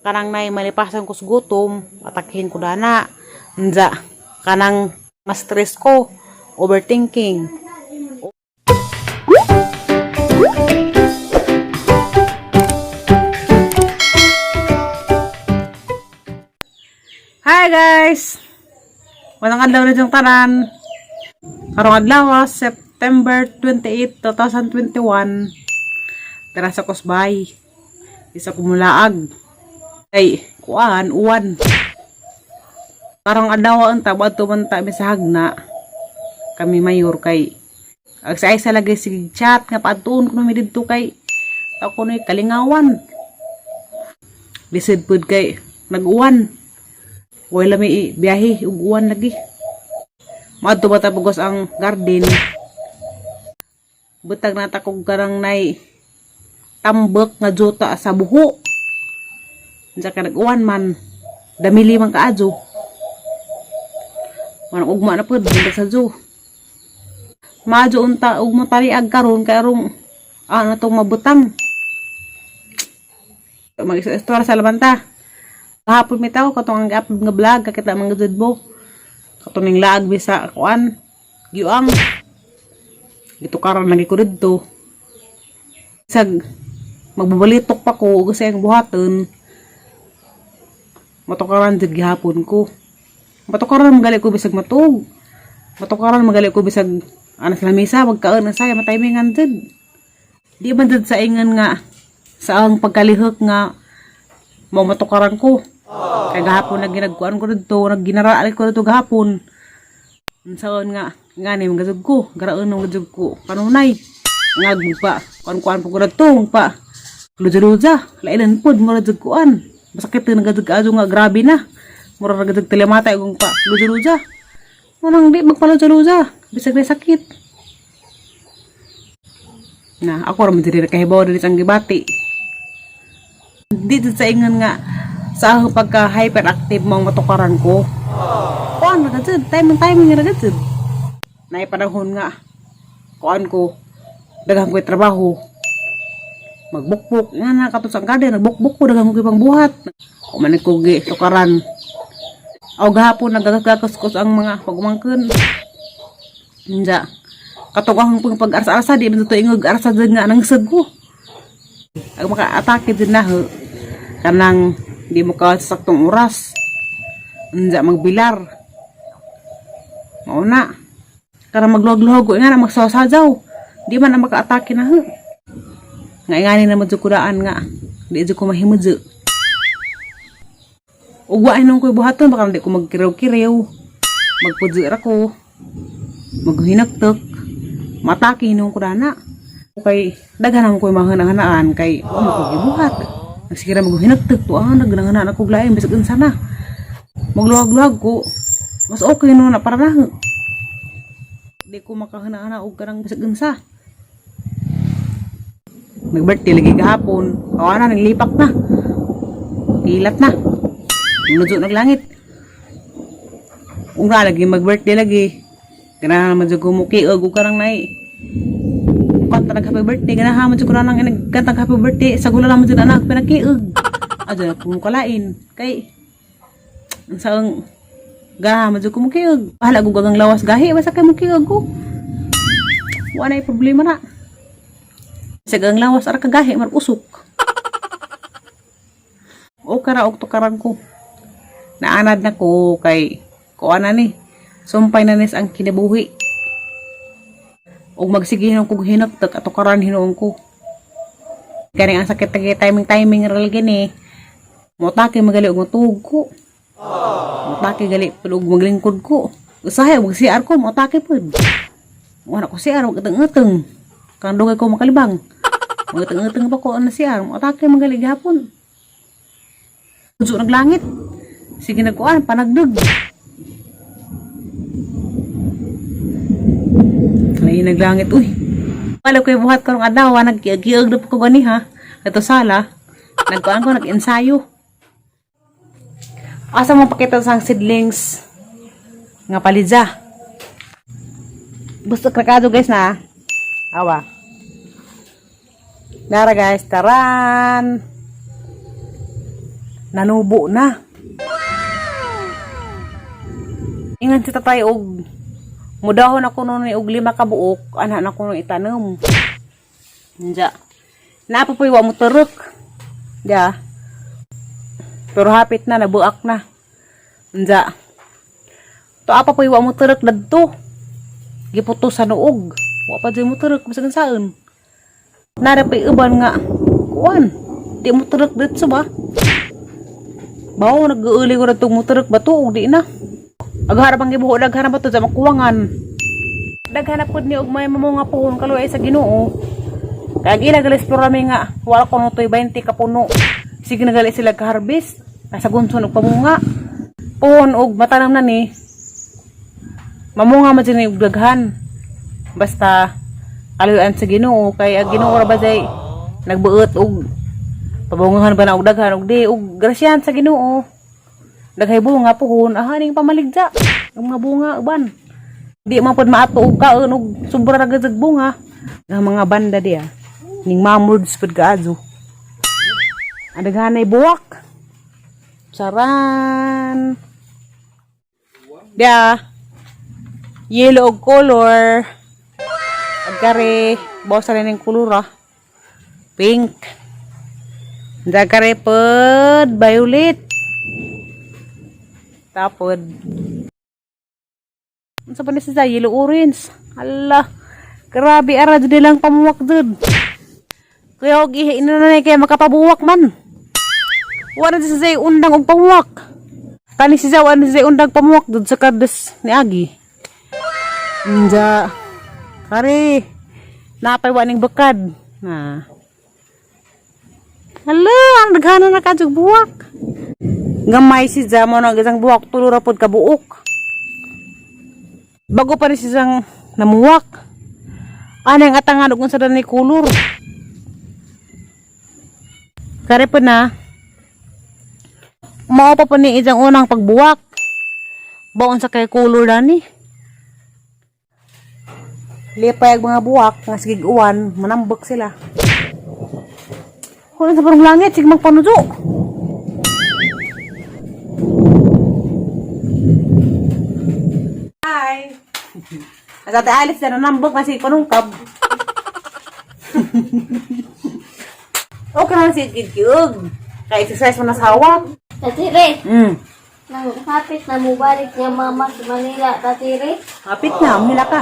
Kanang nay malipasan ko sa gutom, atakihin ko dana. Unsa kanang ma-stress ko, overthinking. Hi guys! Walang adlaw na diyang tanan. Karong adlaw, September 28, 2021. Tara sa Kusbay. Isa kumulaag. Ay, kuan, uwan. Karong adlaw ang tabad tumanta mi sa hagna. Kami mayor kay ag sa isa lagi sige chat nga paadtuon kuno mi didto kay ako ni kalingawan. Lisod pud kay nag-uwan. Wala mi biyahe ug uwan lagi. Maadto ba ta pugos ang garden? Butag na ta kog karang nay tambek nga juta sa buho. Unsa ka nag-uwan man, damili man kaadyo. Manang ugma na pud bundag sa zoo. Maadyo unta ug motaliag karon kay arong ano tong mabutang. Mag-istorya sa labanta. Kahapon mi tawo katong ang upload nga vlog kakita mga jud mo. Katong ning laag bisa kuan giuang. Gitukaran lagi ko didto. Sag magbabalitok pa ko ug sa iyang buhaton. Matukaran jud gihapon ko. Matukaran magali ko bisag matug. Matukaran magali ko bisag anas lamisa magkaon na saya matimingan jud. Di man jud sa ingon nga sa ang pagkalihok nga mao matukaran ko. Kay gahapon nagginagkuan ko didto, nagginaraal ko didto gahapon. Unsaon nga ngani magajud ko, garaon magajud ko. Kanunay ngag pa, kuan-kuan po ko didto pa. Luja-luja, lainan pod mura jud kuan. Masakit na nagajud kaadyo nga grabe na. Mura ra gajud telematay kung pa luja-luja. Manang di magpaluja-luja, bisag na sakit. Na ako ra man diri nakahibaw diri sa gibati. Di jud sa ingon nga sa akong pagka hyperactive mong matukaran ko. Kuan na jud, timing timing na jud. Nay panahon nga kuan ko daghang ko'y trabaho. Magbukbuk nga na kato sa garden, nagbukbuk ko daghang ko'y pangbuhat. Kuman ko gi tukaran. Aw gahapon nagagakus ang mga pagumangkon. Unsa katong akong pang pag-arsa-arsa di man to ingog arsa jud nga nangsad ko. Ang maka-atake jud na ho. Kanang di mo ka sa saktong oras. Unsa magbilar. Mao na. Karang magluhog-luhog nga na magsasajaw. Di man na maka-atake na ho. Nga ingani na jud kudaan nga di jud ko mahimudyo. Ug wa nung ko'y buhaton baka di ko magkiriw-kiriw. Magpudyo ra ko. Maghinaktok. Matake hinuon ko dana. Kay daghan ako ko'y mahana-hanaan kay wa mo ko gibuhat. Nagsigira maghinaktok to ah naghanaan ako lain bisag unsa na. Magluhag-luhag ko. Mas okay no na para na. Di ko makahana-hana og kanang bisag unsa. Nag-birthday lagi gahapon. Awa na, naglipak na. Kilat na. Nudyo naglangit. Ung na lagi mag-birthday lagi. Ganahan man jud ko mukiog ug karang nay. Kanta nag happy birthday, ganahan man jud ko nang nagkanta happy birthday sa gula naman jud anak pinakiog. Adyo na ko kalain kay unsaang ganahan man jud ko mukiog. Bahala ko gagang lawas gahi basta kay mukiog ko. Wa na problema na. Sa gang lawas ara kagahi mar usok. O kara og tukaran ko. Naanad na ko kay kuan na ni. Sumpay na nis ang kinabuhi. Og magsige hinuon kog hinaktak at tukaran hinuon ko. Kani ang sakit lagi timing timing ra lagi ni. Motake magali og matuog ko. Motake gali pud og maglingkod ko. Usahay mag CR ko motake pud. Wala ko CR og uteng-uteng. Kang dugay ko makalibang. Mag-uteng-uteng pa ko na CR, motake magali gihapon. Udyo naglangit. Sige nagkuan panagdog. Lain naglangit uy. Wala ko buhat karong adlaw, nagkiag-kiag na po ko gani ha. Ito sala. Nagkuan ko nag-ensayo. Asa mo pakita sa seedlings nga palidza. Gusto krakado guys na. Awa. Nara guys, taran. Nanubo na. Ingan si tatay og mudahon ako noon og 5 ka buok, ana na ko nung itanom. Nja. Naa pa po'y wa mo turok. Ya. Pero hapit na, nabuak na. Nja. To apa po'y wa mo turok dadto. Giputo sa noog. Wa pa dyan mo turok bisag saan. Nara pa'y uban nga kuan. Di mo turok dito ba? Bawo nag-uuli ko na itong motorok ba to? Di na. Aghara pang gibuho, daghan ba to sa makuwangan. Daghan na pud ni og may mamunga puhon kaluoy sa Ginoo. Kaya gila gali explore mi nga wala ko to'y 20 ka puno. Sige na gali sila ka-harvest. Nasa gunson og pamunga. Puhon og matanam na ni. Mamunga man jud ni og daghan. Basta kaluoyan sa Ginoo kay ang Ginoo ra ba day nagbuot og pabungahan ba na og daghan og di og grasyahan sa Ginoo. Daghay bunga puhon ahaning pamaligya ang mga bunga uban. Di man pud maato og kaon og sobra ra gud bunga. Ang mga banda diya ning mamurds pud kaadyo. Ang daghanay buwak. Charan. Diya. Yellow og color. Agkare, bawas na rin yung color ah. Pink. Agkare pod, violet. Tapod. Unsa pa ni siya? Yellow orange. Ala. Grabe ara jud nilang pamuwak jud. Kaya og ihi na na kaya makapabuwak man. Wala na siya undang og pamuwak. Kani siya wala na siya undang pamuwak jud sa kades ni Agi. Inja. Kare. Napay waning bakad. Na. Hala, ang daghana na kadjog buwak. Gamay si Zamo na isang buwak tulo ra pod ka buok. Bago pa ni siyang namuwak. Ano ang atangan ug unsa ni kulor. Kare po na. Mao pa po ni isang unang pagbuwak. Baon sa kay kulor dani. Lipay ang mga buwak nga sige uwan, manambok sila. Kulang sa parang langit, sige magpanudo. Hi! At Ate Alice na nanambok kasi panungkab. Okay na si Kid. Kaya exercise mo na sa hawak. Tatire, nang hapit na mubalik niya mama sa Manila, tatire. Hapit na, umila ka.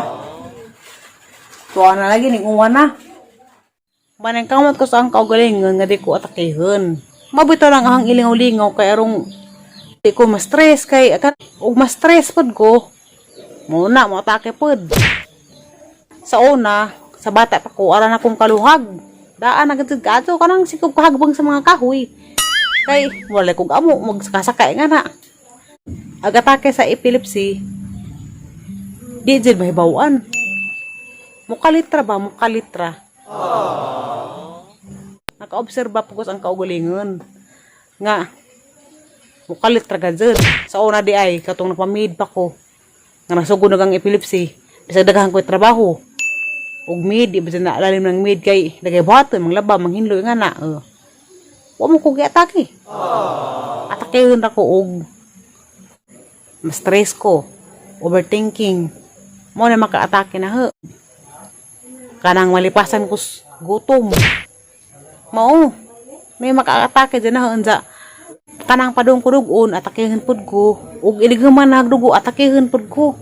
Tuwa na lagi, ning uwan na. Manang kamot ko sa ang kaugalingon nga di ko atakihon. Mabito lang ang ilingaw-lingaw kay arong di ko ma-stress kay akat og ma-stress pod ko. Muna mo atake pod. Sa una, sa bata pa ko ara na akong kaluhag. Daan na gud kadto kanang sikop kahagbang sa mga kahoy. Kay wala kog amo magsakasakay nga na. Ag atake sa epilepsy, di jud mahibaw-an. Mukalitra ba? Mukalitra. Naka-obserba po ko sa ang kaugalingon. Nga, mukalitra ka dyan. Sa una di ay, katong napamid pa ko. Nga nasugod na kang epilepsy. Bisag daghan ko'y trabaho. Ug mid, di ba na alalim ng mid kay dagay buhaton, manglaba, manghinloy nga na. Wa mo ko giatake. Atakehon ra ko og ma-stress ko, overthinking. Mo na maka-atake na ho. Kanang malipasan ko gutom. Mao, may maka-atake dyan na unsa. Kanang padung kudugon, atakehin pud ko. Ug ilig man nagdugo, atakehin pud ko.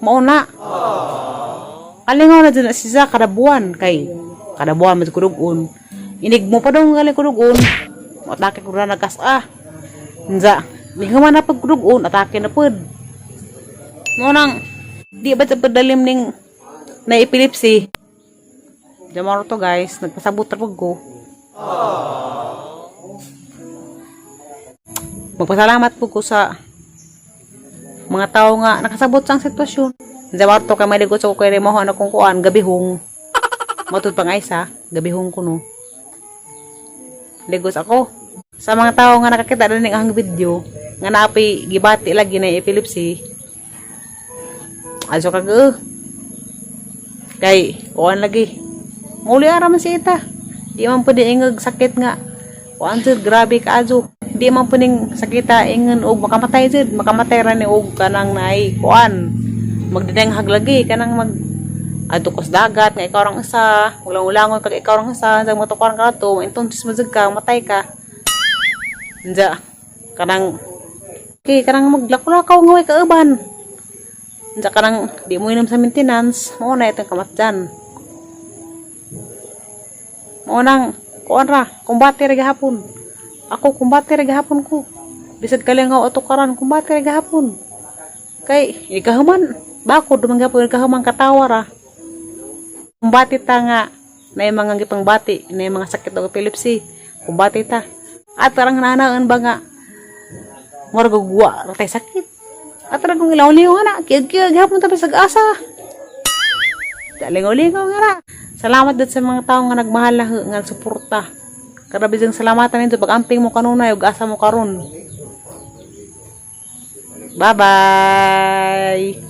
Mao na. Kalingaw na dyan na siya kada buwan kay kada buwan mas kudugon. Inig mo padung gali kudugon. Mo atake ko na nagkas ah. Unsa, man na pag kudugon, atake na pud. Mo nang di ba sa padalim ning na epilepsy. Jamaro to guys, nagpasabot ra pud ko. Magpasalamat po ko sa mga tao nga nakasabot sa ang sitwasyon. Jamaro to kay maligot sa ko kay remoho na kung kuan gabihong. Matud pa nga isa, gabihong ko no. Ligos ako. Sa mga tao nga nakakita na ning ang video, nga naapi gibati lagi na epilepsy. Aso kag Kay kuan lagi. Muli ara man si ita. Di man pwede ingag sakit nga. Kuan sir, grabe ka aso. Di man puning sakita ingon og makamatay jud, makamatay ra ni og kanang naay kuan. Magdidenghag lagi kanang mag adto ka sa dagat nga ikaw rang isa, ulang-ulangon kag ikaw rang isa, sa matukaran ka to, entonces mo jud ka, matay ka. Unja kanang okay, kanang maglakaw-lakaw nga way kauban. Unja kanang di mo inom sa maintenance, mao na itong kamatyan. Mao nang kuan ra, kumbate ra gihapon. Ako, kumbate ra gihapon ko. Bisag kalingaw ato karan, kumbate ra gihapon. Kay ikahuman, bakod man gihapon ikahuman, katawa ra. Kumbate ta nga na mga gipangbati, na mga sakit og epilepsy. Kumbate ta. At arang nanaan ba nga murag og wa ra tay sakit. At arang kung ilaw-liw na, kiyag-kiyag gihapon ta bisag asa. Lingaw-lingaw nga ra. Salamat din sa mga tao nga nagmahal na nga suporta. Karabi diyang salamatan ninyo pag-amping mo kanunay ug asa mo karon. Bye-bye.